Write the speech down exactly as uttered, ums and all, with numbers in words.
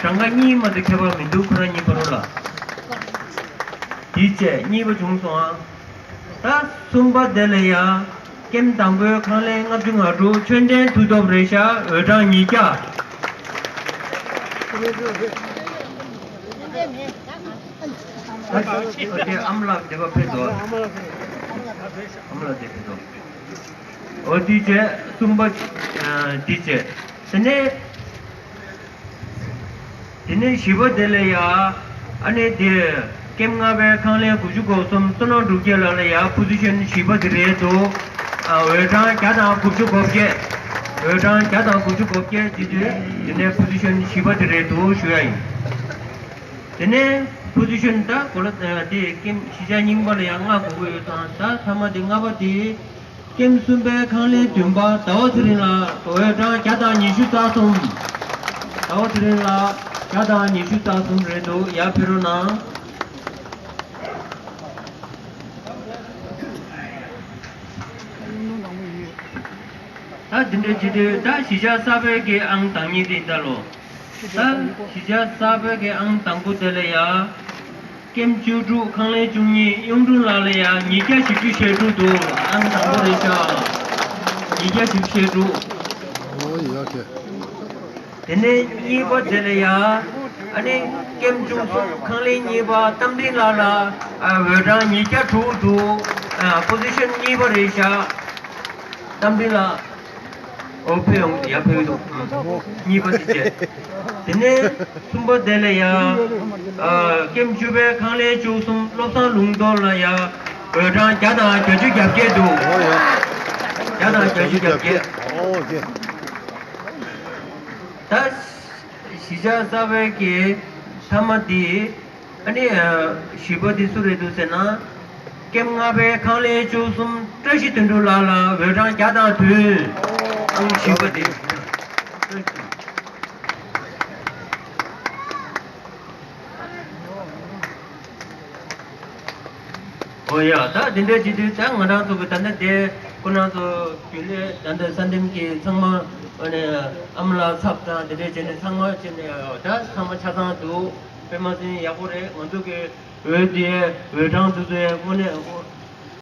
གྲངས་ཀ་གཉིས་མ་གཏོགས་ཁྱད་པར་མི་འདུག་ཁོ་རང་གཉིས་བར་ལ། དེ་བྱས་གཉིས་པ་བྱུང་སོང་ཨ། ད་གསུམ་པ་དེ་ལ་ཡ། ཀེམ་དང་པོའི་ཁང་ལན་ལྔ་བཅུ་ང་དྲུག་ཆོས་ལྡན་མཐུ་སྟོབས་རེད་ཤག་འོས་གྲངས་ཉིས་བརྒྱ། ཨ་དེ་ཨ་མ་ལགས་དེ་པ་ཕེབས་འདུག་ཨ་མ་ལགས་དེ་ཕེབས་འདུག་འོ་དེ་བྱས་གསུམ་པ་དེ་བྱས་དེ་ནས། དེ་ནས་བཞི་པ་དེ་ལ་ཡ། ཨ་ནི་དེ། ཀེམ་ལྔ་པའི་ཁང་ལན་དགུ་བཅུ་གོ་གསུམ་བསོད་ནམས་འབྲུག་རྒྱས་ལགས་ལ་ཡ་པོ་སི་ཤན་བཞི་པ་དེ་རེད་འདུག་ཨ་འོས་གྲངས་བརྒྱ་དང་དགུ་བཅུ་གོ་བརྒྱད། འོས་གྲངས་བརྒྱ་དང་དགུ་བཅུ་གོ་བརྒྱད་དེ་དུས་དེ་ནས་པོ་སི་ཤན་བཞི་པ་དེ་རེད་འདུག་ཞུ་ཡ་ཡིན། དེ་ནས་པོ་སི་ཤན་ད་གོ་ལ་དེ་ཀེམ་བཞི་ཆ་རྙིང་པ་ལ་ཡ་ལྔ་དགོས་ཀྱི་ཡོད་ཙང་ད་ཐ་མ་དེ་ལྔ་པ་དེ། ཀེམ་གསུམ་པའི་ཁང་ལན་བདུན་པ་ཟླ་བ་ཚེ་རིང་ལགས་འོས་གྲངས་བརྒྱ་དང་ཉི་ཤུ་རྩ་གསུམ། ཟླ་བ་ཚེ་རིང་ལགས་བརྒྱ་དང་ཉི་ཤུ་རྩ་གསུམ་རེད་འདུག་ཡར་ཕེབས་རོགས་གནང་། ད་འདི་འདྲ་བྱེད་དུས་ད་གཞིས་ཆགས་གསར་པའི་གི་ཨང་དང་ཉིད་དེ་ཡིན་ད་ལོ། ད་གཞིས་ཆགས་གསར་པའི་གི་ཨང་དང་པོ་དེ་ལ་ཡ། ཀེམ་བཅུ་དྲུག་ཁང་ལན་བཅུ་གཉིས་གཡུང་དྲུང་ལགས་ལ་ཡ་ཉིས་བརྒྱ་བཞི་བཅུ་ཞེ་དྲུག་འདུག་ཨང་དང་པོ་རེད་ཤག་ཉིས་བརྒྱ་བཞི་བཅུ་ཞེ་དྲུག་ཨོ་ཡ་ཁེ། དེ་ནས་གཉིས་པ་དེ་ལ་ཡ། ཨ་ནི་ཀེམ་བཅུ་གསུམ་ཁང་ལན་གཉིས་པ་རྟ་མགྲིན་ལགས་ལ་ཨ་འོས་གྲངས་ཉིས་བརྒྱ་དྲུག་འདུག་ཨ་པོ་སི་ཤན་གཉིས་པ་རེད་ཤག་རྟ་མགྲིན་ལགས། ཨོ་ཕེབས་ཡོང་ཡ་ཕེབས་འདུག་གཉིས་པ་དེ་བྱས། དེ་ནས་གསུམ་པ་དེ་ལ་ཡ། ཨ་ཀེམ་བཅུ་པའི་ཁང་ལན་བཅུ་གསུམ་བློ་བཟང་ལུང་རྟོགས་ལ་ཡ། འོས་གྲངས་བརྒྱ་དང་བརྒྱད་ཅུ་གྱ་བརྒྱད་འདུག་ཨོ་ཡ། བརྒྱ་དང་བརྒྱད་ཅུ་གྱ་བརྒྱད། ཨོ་ཡ། ད། གཞིས་ཆགས་གསར་པའི་གི་མཐའ་མ་འདི། ཨ་ནི། བཞི་པ་འདི་སུ་རེད་འདུག་ཟེར་ན། ཀེམ་ལྔ་པའི་ཁང་ལན་བཅུ་གསུམ་བཀྲ་ཤིས་དོན་གྲུབ་ལགས་ལ་འོས་གྲངས་བརྒྱ་དང་བདུན། ཨང་བཞི་པ་འདི། ཨོ་ཡ། ད་འདི་འདྲའི་བྱེད་དུས་ད་ང་རང་ཚོ་གི་ད་ལྟ་དེ་ཁོ་རང་ཚོ་རྒྱུན་ལས་ད་ལྟ་ས་འདེམས་ཀྱི་ཚང་མ་ཨ་ནི་ཨ་མ་ལགས་ཚབ་དང་འདི་འདྲའི་བྱས་ནས་ཚང་མ་བྱས་ནས་ད་ཚང་མ་ཆ་ཚང་འདུག་དཔེ་མ་སྲིད་ཡག་པོ་རེད། ང་ཚོ་གི་འོས་དེ་འོས་གྲངས་དེ་ཚོ་དངོས་གནས་